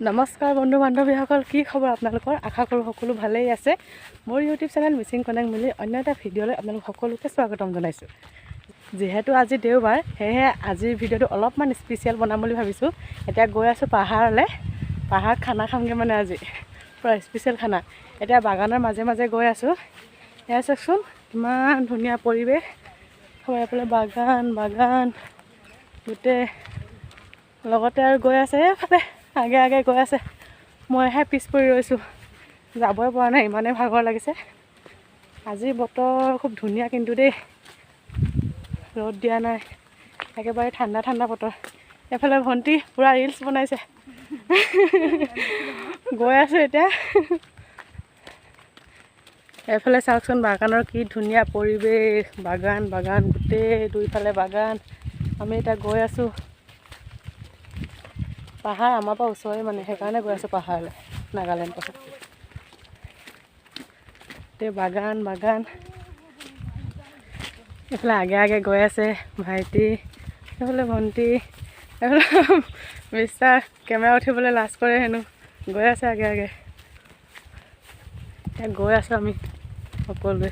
নমস্কাৰ বন্ধু বান্ধৱীসকল, কি খবৰ আপোনালোকৰ? আশা কৰোঁ সকলো ভালেই আছে। মোৰ ইউটিউব চেনেল মিচিং কনেক্ট মিলি অন্য এটা ভিডিঅ'লৈ আপোনালোক সকলোকে স্বাগতম জনাইছোঁ। যিহেতু আজি দেওবাৰ, সেয়েহে আজিৰ ভিডিঅ'টো অলপমান স্পেচিয়েল বনাম বুলি ভাবিছোঁ। এতিয়া গৈ আছোঁ পাহাৰলৈ, পাহাৰত খানা খামগৈ, মানে আজি পূৰা স্পেচিয়েল খানা। এতিয়া বাগানৰ মাজে মাজে গৈ আছোঁ। এয়া চাওকচোন, কিমান ধুনীয়া পৰিৱেশ। এইফালে বাগান বাগান গোটেই, লগতে আৰু গৈ আছে এইফালে আগে আগে গৈ আছে, মইহে পিছ পৰি ৰৈছোঁ, যাবই পৰা নাই, ইমানেই ভাগৰ লাগিছে। আজি বতৰ খুব ধুনীয়া কিন্তু দেই, ৰ'দ দিয়া নাই, একেবাৰে ঠাণ্ডা ঠাণ্ডা বতৰ। এইফালে ভণ্টি পূৰা ৰিলচ বনাইছে। গৈ আছোঁ এতিয়া। এইফালে চাওকচোন, বাগানৰ কি ধুনীয়া পৰিৱেশ, বাগান বাগান গোটেই দুইফালে বাগান। আমি এতিয়া গৈ আছোঁ, পাহাৰ আমাৰ পৰা ওচৰে, মানে সেইকাৰণে গৈ আছোঁ পাহাৰলৈ, নাগালেণ্ড পাহাৰ। গোটেই বাগান বাগান। এইফালে আগে আগে গৈ আছে ভাইটি, এইফালে ভণ্টি, এইফালে মিষ্টাৰ, কেমেৰা উঠিবলৈ লাজ কৰে হেনো, গৈ আছে আগে আগে। এতিয়া গৈ আছোঁ আমি সকলোৱে।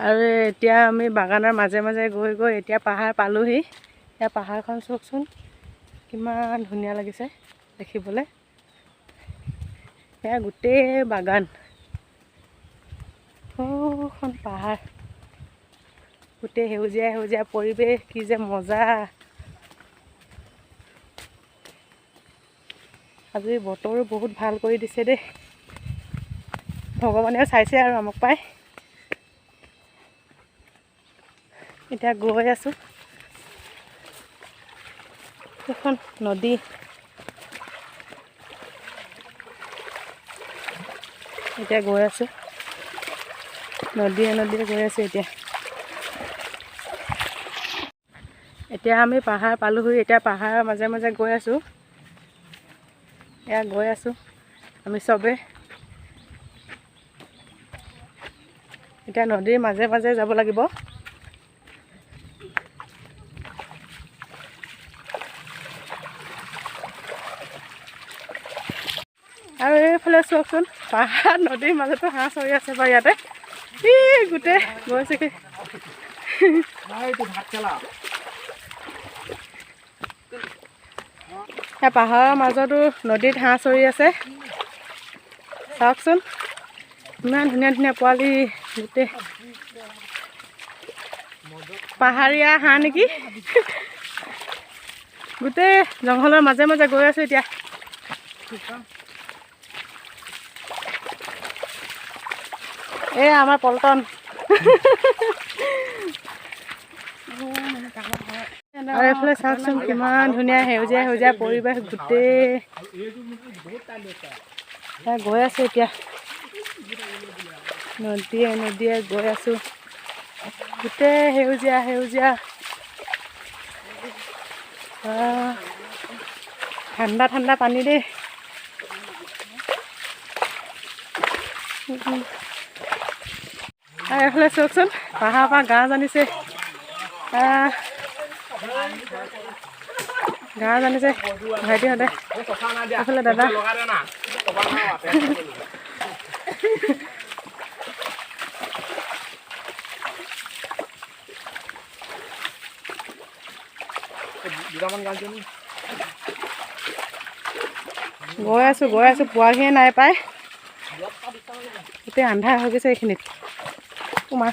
আৰু এতিয়া আমি বাগানৰ মাজে মাজে গৈ গৈ এতিয়া পাহাৰ পালোহি। এতিয়া পাহাৰখন চাওকচোন, কিমান ধুনীয়া লাগিছে দেখিবলৈ। এয়া গোটেই বাগান, সৌখন পাহাৰ, গোটেই সেউজীয়া সেউজীয়া পৰিৱেশ, কি যে মজা। আজি বতৰো বহুত ভাল কৰি দিছে দেই, ভগৱানেও চাইছে আৰু আমাক পাই। এতিয়া গৈ আছোঁ, এখন নদী। এতিয়া গৈ আছোঁ, নদীয়ে নদীয়ে গৈ আছোঁ এতিয়া। এতিয়া আমি পাহাৰ পালোহি, এতিয়া পাহাৰৰ মাজে মাজে গৈ আছোঁ। এয়া গৈ আছোঁ আমি চবে। এতিয়া নদীৰ মাজে মাজে যাব লাগিব। আৰু এইফালে চাওকচোন, পাহাৰ নদীৰ মাজতো হাঁহ চৰি আছে বাৰু ইয়াতে। ই গোটেই গৈছেগৈ। পাহাৰৰ মাজতো নদীত হাঁহ চৰি আছে, চাওকচোন, ইমান ধুনীয়া ধুনীয়া পোৱালি, গোটেই পাহাৰীয়া হাঁহ নেকি। গোটেই জংঘলৰ মাজে মাজে গৈ আছোঁ এতিয়া। এয়া আমাৰ পল্টন। আৰু এইফালে চাওকচোন, কিমান ধুনীয়া সেউজীয়া সেউজীয়া পৰিৱেশ গোটেই। গৈ আছোঁ এতিয়া, নদীয়ে নদীয়ে গৈ আছোঁ, গোটেই সেউজীয়া সেউজীয়া, ঠাণ্ডা ঠাণ্ডা পানী দেই। আৰু এইফালে চাওকচোন, পাহাৰৰ পৰা গাজ আনিছে, গাজ আনিছে ভাইটিহঁতে। এইফালে দাদা। গৈ আছোঁ গৈ আছোঁ, পোৱাহিয়ে নাই পাই, গোটেই আন্ধাৰ হৈ গৈছে এইখিনিত। মা,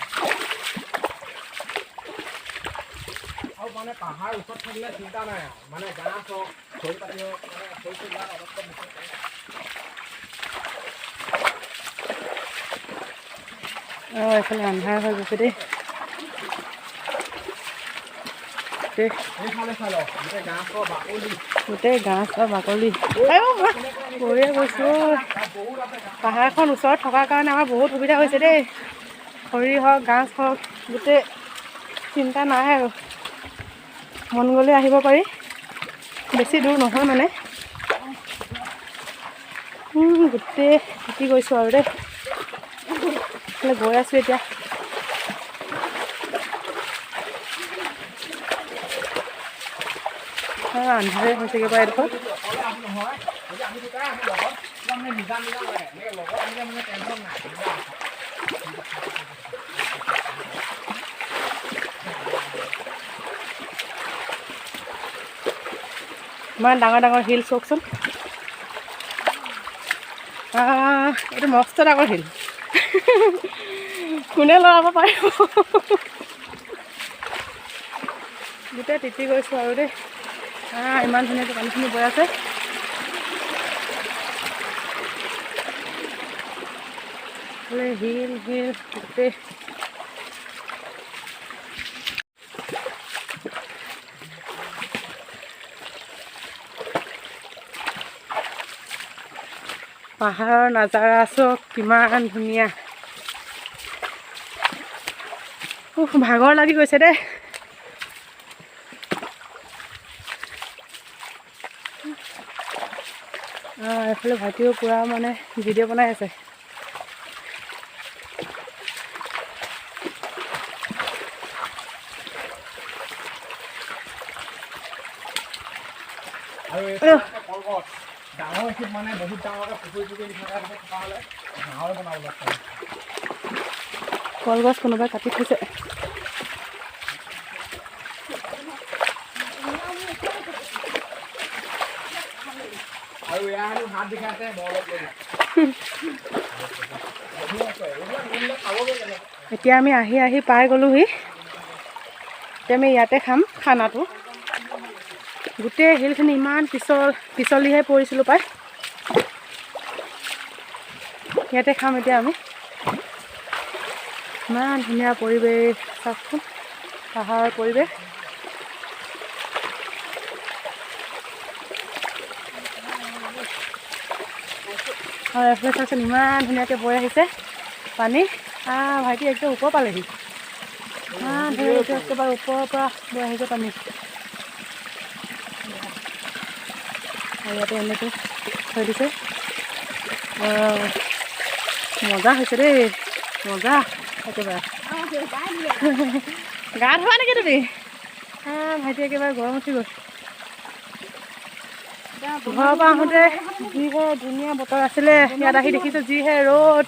অঁ, এইফালে আন্ধাৰ হৈ গৈছে দেই। গোটেই গাছ আৰু বাকলি গৈয়ে গৈছোঁ। পাহাৰখন ওচৰত থকাৰ কাৰণে আমাৰ বহুত সুবিধা হৈছে দেই, খৰি হওক গাছ হওক গোটেই চিন্তা নাই আৰু, মন গ'লে আহিব পাৰি, বেছি দূৰ নহয় মানে। গোটেই শিকি গৈছোঁ আৰু দেই, গৈ আছোঁ এতিয়া। আন্ধাৰে হৈছেগৈ বাৰু এইডোখৰ। ইমান ডাঙৰ ডাঙৰ শিল চাওকচোন। এইটো মস্ত ডাঙৰ শিল, কোনে লৰাব পাৰিব? গোটেই তিতি গৈছোঁ আৰু দেই। ইমান ধুনীয়াকৈ পানীখিনি বৈ আছে। শিল শিল গোটেই। পাহাৰৰ নাজাৰা চব কিমান ধুনীয়া। উফ, ভাগৰ লাগি গৈছে দেই। এইফালে ভাইটিও পূৰা মানে ভিডিঅ' বনাই আছে। আৰু এই কলগছ ডাঙৰ এখিপ মানে বহুত ডাঙৰকৈ পুখুৰী চুখুৰী নিচিনাকৈ থকা হ'লে নাৱৰে বনাব লাগিব। কলগছ কোনোবাই কাটি থৈছে। আৰু এয়া হেনো হাত বিষাইছে, মই অলপ লৈ দিম। এতিয়া আমি আহি আহি পাই গ'লোহি। এতিয়া আমি ইয়াতে খাম খানাটো। গোটেই শিলখিনি ইমান পিছলিহে পৰিছিলোঁ পাই। ইয়াতে খাম এতিয়া আমি। ইমান ধুনীয়া পৰিৱেশ চাওকচোন, পাহাৰৰ পৰিৱেশ। আৰু এইফালে চাওকচোন ইমান ধুনীয়াকৈ বৈ আহিছে পানী। ভাইটি একদম ওপৰ পালেহি। ইমান ধুনীয়াকৈ একেবাৰে ওপৰৰ পৰা বৈ আহিছে পানী। আৰু ইয়াতে এনেকৈ থৈ দিছে। মজা হৈছে দেই, মজা একেবাৰে। গা ধোৱা নেকি তুমি? ভাইটি একেবাৰে গৰম উঠি গ'ল। ঘৰৰ পৰা আহোঁতে যিহে ধুনীয়া বতৰ আছিলে, ইয়াত আহি দেখিছোঁ যিহে ৰ'দ,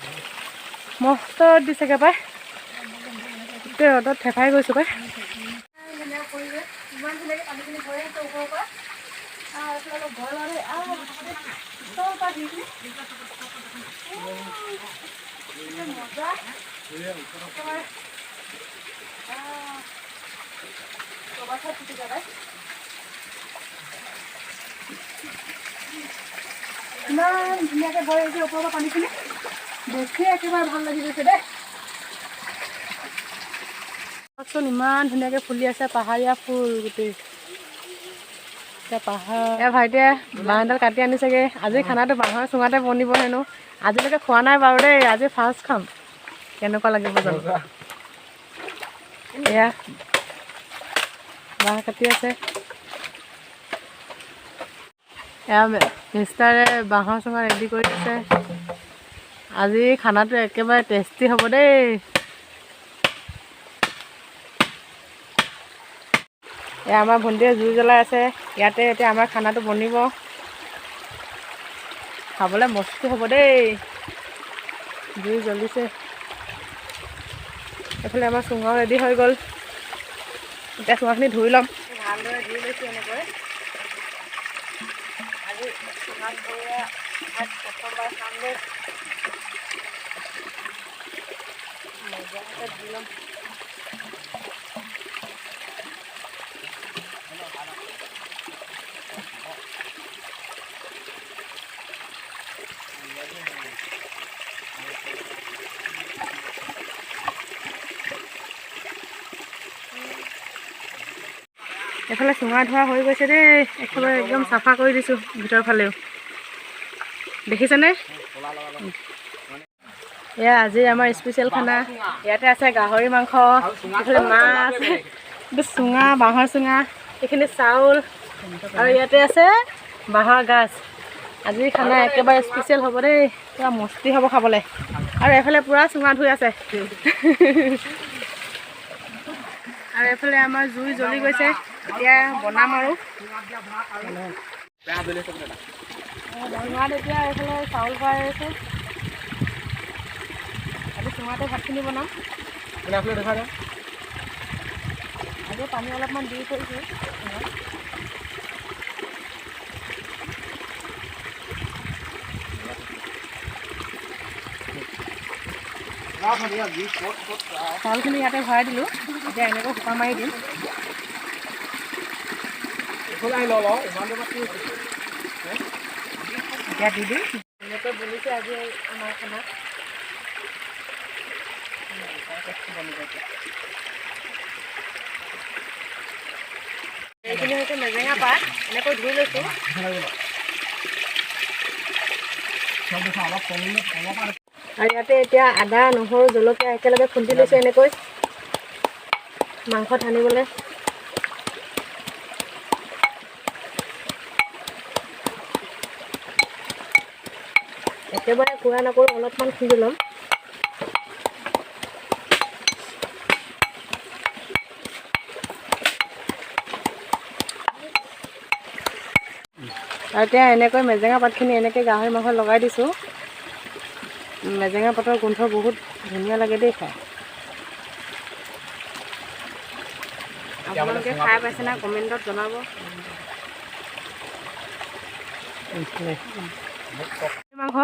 মস্ত ৰ'দ দিছেগৈ পাই। গোটেই ৰ'দত থেফাই গৈছোঁ পাই। ধুনীয়া পৰিৱেশ, ইমান ধুনীয়াকৈ পানীখিনি বৈ আহিছে ওপৰৰ পৰা। এইফালে অলপ ভয় লাগে। পিছল পাই শিলখিনি। মজা একেবাৰে। কবাত ফুটি যায়। ইমান ধুনীয়াকৈ বৈ আহিছে ওপৰৰ পৰা পানীখিনি, দেখি একেবাৰে ভাল লাগি গৈছে দেই। চাওকচোন ইমান ধুনীয়াকৈ ফুলি আছে পাহাৰীয়া ফুল গোটেই। এতিয়া পাহাৰ। এয়া ভাইটিয়ে বাঁহ এডাল কাটি আনিছেগৈ। আজি খানাটো বাঁহৰ চুঙাতে বনিব হেনো। আজিলৈকে খোৱা নাই বাৰু দেই, আজি ফাৰ্ষ্ট খাম। কেনেকুৱা লাগিব জানো। এয়া বাঁহ কাটি আছে। এয়া মিষ্টাৰে বাঁহৰ চুঙা ৰেডি কৰি আছে। আজি খানাটো একেবাৰে টেষ্টি হ'ব দেই। এয়া আমাৰ ভণ্টিয়ে জুই জ্বলাই আছে ইয়াতে। এতিয়া আমাৰ খানাটো বনিব, খাবলৈ মস্তি হ'ব দেই। জুই জ্বলিছে। এইফালে আমাৰ চুঙাও ৰেডি হৈ গ'ল। এতিয়া চুঙাখিনি ধুই ল'ম ভালদৰে, ধুই লৈছোঁ এনেকৈ। আজি চুঙাত ভৰোৱা ভাত প্ৰথমবাৰ খাম দেই। মজাকৈ ধুই ল'ম। এইফালে চুঙা ধোৱা হৈ গৈছে দেই, একেবাৰে একদম চাফা কৰি দিছোঁ ভিতৰৰ ফালেও, দেখিছেনে? এয়া আজি আমাৰ স্পেচিয়েল খানা। ইয়াতে আছে গাহৰি মাংস, এইফালে মাছ, এইটো চুঙা, বাঁহৰ চুঙা, এইখিনি চাউল, আৰু ইয়াতে আছে বাঁহৰ গাজ। আজি খানা একেবাৰে স্পেচিয়েল হ'ব দেই, পূৰা মস্তি হ'ব খাবলৈ। আৰু এইফালে পূৰা চুঙা ধুই আছে। আৰু এইফালে আমাৰ জুই জ্বলি গৈছে। এতিয়া বনাম আৰু চুঙাত। এতিয়া এইফালে চাউল ভৰাই আছে। আজি চুঙাতে ভাতখিনি বনাম। আজি পানী অলপমান দি থৈছোঁ। চাউলখিনি ইয়াতে ভৰাই দিলোঁ। এতিয়া এনেকৈ সোপা মাৰি দিম। এতিয়া দি দিম। এনেকৈ বনিছে আজি আমাৰ খানা। এইখিনি হৈছে মেজেঙা পাত, এনেকৈ ধুই লৈছোঁ। আৰু ইয়াতে এতিয়া আদা, নহৰু, জলকীয়া একেলগে খুন্দি লৈছোঁ এনেকৈ মাংসত সানিবলৈ। একেবাৰে গুড়া নকৰোঁ, অলপমান খুন্দি ল'ম। আৰু এতিয়া এনেকৈ মেজেঙা পাতখিনি এনেকৈ গাহৰি মাংস লগাই দিছোঁ। মেজেঙা পাতৰ গোন্ধ বহুত ধুনীয়া লাগে দেই খাই। আপোনালোকে খাই পাইছে না, কমেণ্টত জনাব। মাংস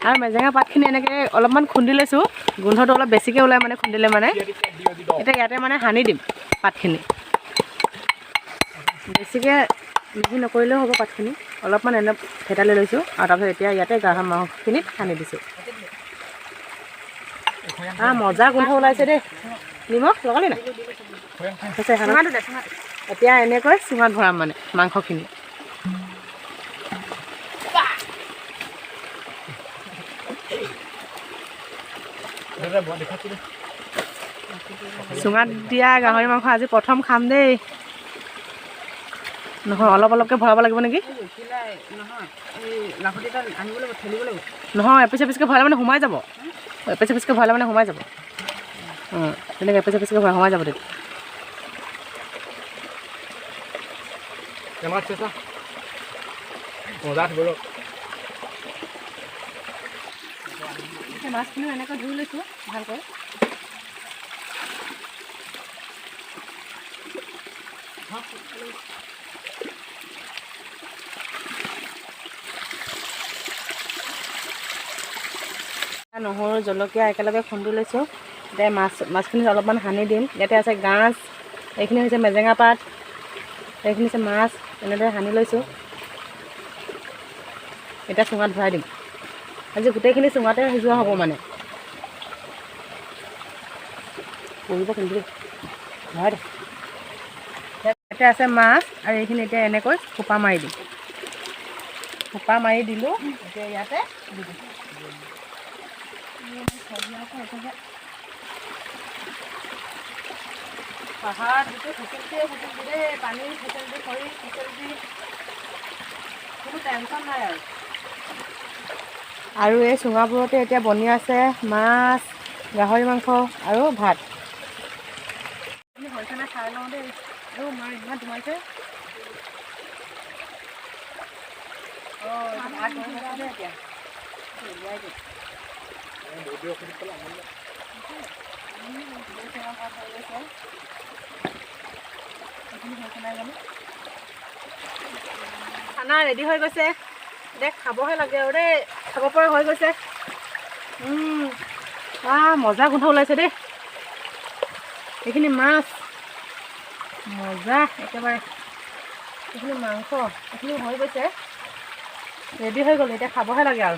আৰু মেজেঙা পাতখিনি এনেকৈ অলপমান খুন্দি লৈছোঁ। গোন্ধটো অলপ বেছিকৈ ওলায় মানে খুন্দিলে মানে। এতিয়া ইয়াতে মানে সানি দিম পাতখিনি। বেছিকৈ মিহি নকৰিলেও হ'ব পাতখিনি, অলপমান এনে থেতালি লৈছোঁ। আৰু তাৰপিছত এতিয়া ইয়াতে গাহৰি মাংসখিনিত সানি দিছোঁ। মজা গোন্ধ ওলাইছে দেই। নিমখ লগালি নাই? এতিয়া এনেকৈ চুঙাত ভৰাম মানে মাংসখিনি। চুঙাত দিয়া গাহৰি মাংস আজি প্ৰথম খাম দেই। নহয়, অলপ অলপকৈ ভৰাব লাগিব নেকি? নহয়, এপিচ এপিচকৈ ভৰালে মানে সোমাই যাব। এপিচ এপিচকৈ ভৰালে মানে সোমাই যাব। অঁ, তেনেকৈ এপিচ এপিচকৈ ভৰাই সোমাই যাব তেতিয়া। মাছখিনিও এনেকৈ ধুই লৈছোঁ ভালকৈ। নহৰু, জলকীয়া একেলগে খুন্দি লৈছোঁ। এতিয়া মাছখিনি অলপমান সানি দিম। ইয়াতে আছে গাজ, এইখিনি হৈছে মেজেঙা পাত, এইখিনি হৈছে মাছ। এনেদৰে সানি লৈছোঁ। এতিয়া চুঙাত ভৰাই দিম। আজি গোটেইখিনি চুঙাতে সিজোৱা হ'ব মানে। পৰিব কিন্তু দেই, ভৰাই দে। ইয়াতে আছে মাছ আৰু এইখিনি এতিয়া এনেকৈ সোপা মাৰি দিম। সোপা মাৰি দিলোঁ। এতিয়া ইয়াতে দি দিম। পাহাৰত গোটেই ফেচিলিটিয়ে ফেচিলিটি দেই, পানীৰ ফেচিলিটি, খৰিৰ ফেচিলিটি, কোনো টেনশ্যন নাই আৰু। আৰু এই চুঙাবোৰতে এতিয়া বনি আছে মাছ, গাহৰি মাংস আৰু ভাত। হৈছে নাই চাই লওঁ দেই। আৰু মা ইমান ধুমাইছে। অঁ, ভাত গৰম হৈছে দেই। এতিয়া উলিয়াই দিম। খানা ৰেডি হৈ গৈছে। এতিয়া খাবহে লাগে আৰু দেই, খাব পৰা হৈ গৈছে। মজা গোন্ধ ওলাইছে দেই। এইখিনি মাছ মজা একেবাৰে। এইখিনি মাংস, এইখিনি হৈ গৈছে, ৰেডি হৈ গ'ল। এতিয়া খাবহে লাগে আৰু।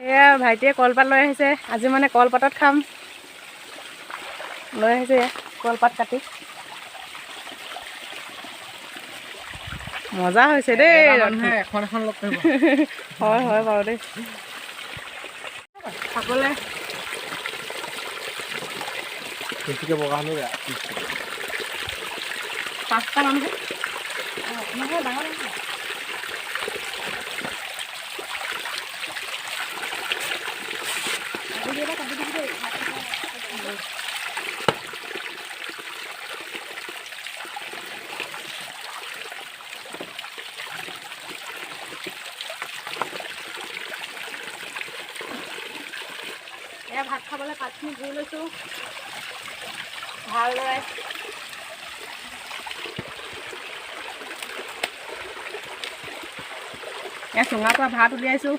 এয়া ভাইটিয়ে কলপাত লৈ আহিছে। আজি মানে কলপাতত খাম। লৈ আহিছে কলপাত কাটি। মজা হৈছে দেই। হয় হয় বাৰু দেই। খাবলৈ পাঁচটা মানুহ নহয়, ডাঙৰ নহয়। এয়া ভাত খাবলৈ পাতখিনি ধুই লৈছোঁ ভালদৰে। এয়া চুঙাৰ পৰা ভাত উলিয়াইছোঁ।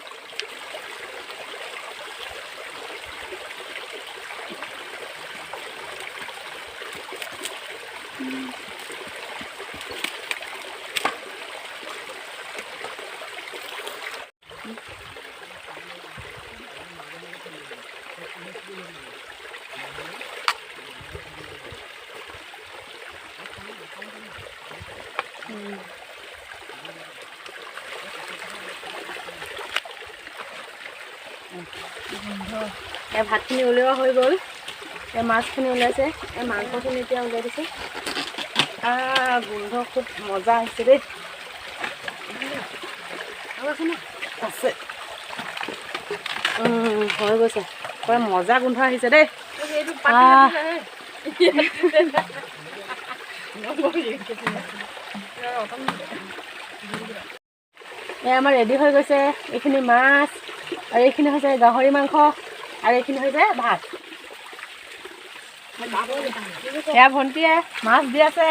এই ভাতখিনি উলিওৱা হৈ গ'ল। এই মাছখিনি ওলাইছে, এই মাংসখিনি এতিয়া উলিয়াই দিছোঁ। গোন্ধ খুব মজা আহিছে দেই। আৰু আছে নে? আছে। হৈ গৈছে, পুৰা মজা গোন্ধ আহিছে দেই। আহ। এই আমাৰ ৰেডি হৈ গৈছে। এইখিনি মাছ আৰু এইখিনি হৈছে গাহৰি মাংস আৰু এইখিনি হৈছে ভাত। এয়া ভণ্টিয়ে মাছ দি আছে।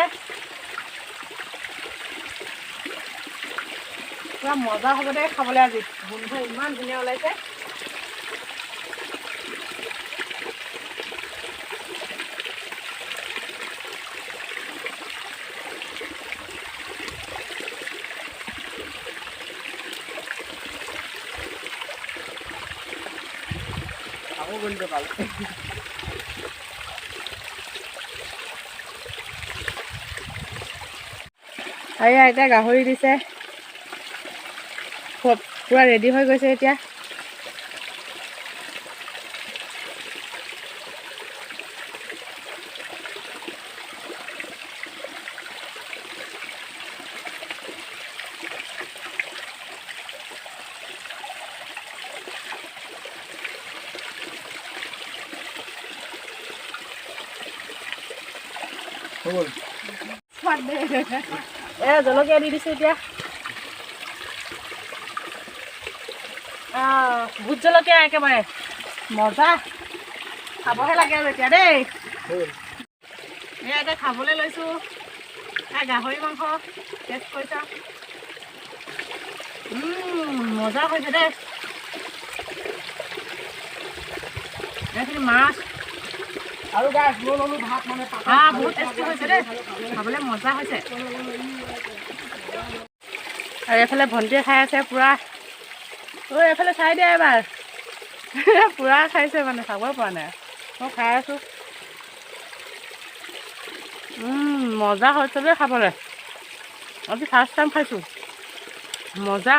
পুৰা মজা হ'ব দেই খাবলৈ আজি। গোন্ধ ইমান ধুনীয়া ওলাইছে। আকৌ গোন্ধ পালে। আৰু এয়া এতিয়া গাহৰি দিছে, পুৰা ৰেডি হৈ গৈছে এতিয়া। হৈ গ'ল। এ জলকীয়া দি দিছোঁ এতিয়া। ভোট জলকীয়া একেবাৰে মজা। খাবহে লাগে আৰু এতিয়া দেই। হৈ গ'ল। এয়া এতিয়া খাবলৈ লৈছোঁ। এয়া গাহৰি মাংস টেষ্ট কৰি চাওঁ। মজা হৈছে দেই। এইখিনি মাছ। আৰু গাইছ, লৈ ল'লো ভাত মানে পাতত। বহুত টেষ্টি হৈছে দেই, খাবলৈ মজা হৈছে। আৰু এইফালে ভণ্টিয়ে খাই আছে পুৰা। ঐ, এইফালে চাই দিয়া এবাৰ। পুৰা খাইছে মানে, চাবই পৰা নাই। মই খাই আছোঁ। মজা হৈছে দেই খাবলৈ। আজি ফাৰ্ষ্ট টাইম খাইছোঁ। মজা,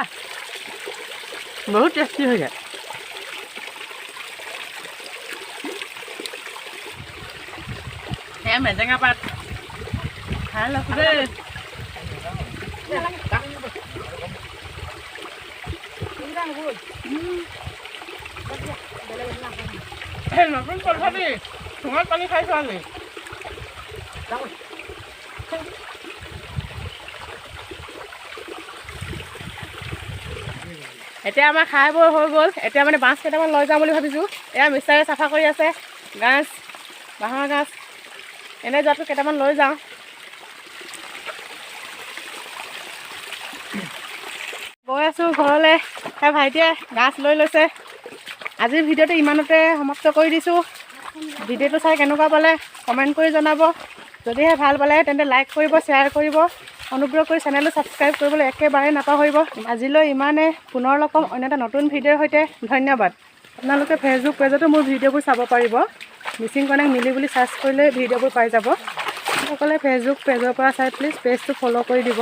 বহুত টেষ্টি হৈ যায়। এয়া মেজেঙা পাত খাই লৈছোঁ দেই। নতুন পদ্ধতি, চুঙাত পানী খাইছোঁ আজি। এতিয়া আমাৰ খাই বৈ হৈ গ'ল। এতিয়া মানে বাঁহ কেইটামান লৈ যাওঁ বুলি ভাবিছোঁ। এয়া মিষ্টাৰে চাফা কৰি আছে গাছ, বাঁহৰ গাছ। এনে যোৱাটো কেইটামান লৈ যাওঁ। গৈ আছোঁ ঘৰলৈ। সেই ভাইটিয়ে গাছ লৈ লৈছে। আজিৰ ভিডিঅ'টো ইমানতে সমাপ্ত কৰি দিছোঁ। ভিডিঅ'টো চাই কেনেকুৱা পালে কমেণ্ট কৰি জনাব। যদিহে ভাল পালে তেন্তে লাইক কৰিব, শ্বেয়াৰ কৰিব। অনুগ্ৰহ কৰি চেনেলটো ছাবস্ক্ৰাইব কৰিবলৈ একেবাৰে নাপাহৰিব। আজিলৈ ইমানে। পুনৰ লগ পাম অন্য এটা নতুন ভিডিঅ'ৰ সৈতে। ধন্যবাদ। আপোনালোকে ফেচবুক পেজতো মোৰ ভিডিঅ'বোৰ চাব পাৰিব। মিচিং কনেক মিলি বুলি চাৰ্চ কৰিলে ভিডিঅ'বোৰ পাই যাব। যিসকলে ফেচবুক পেজৰ পৰা চাই প্লিজ পেজটো ফ'ল' কৰি দিব।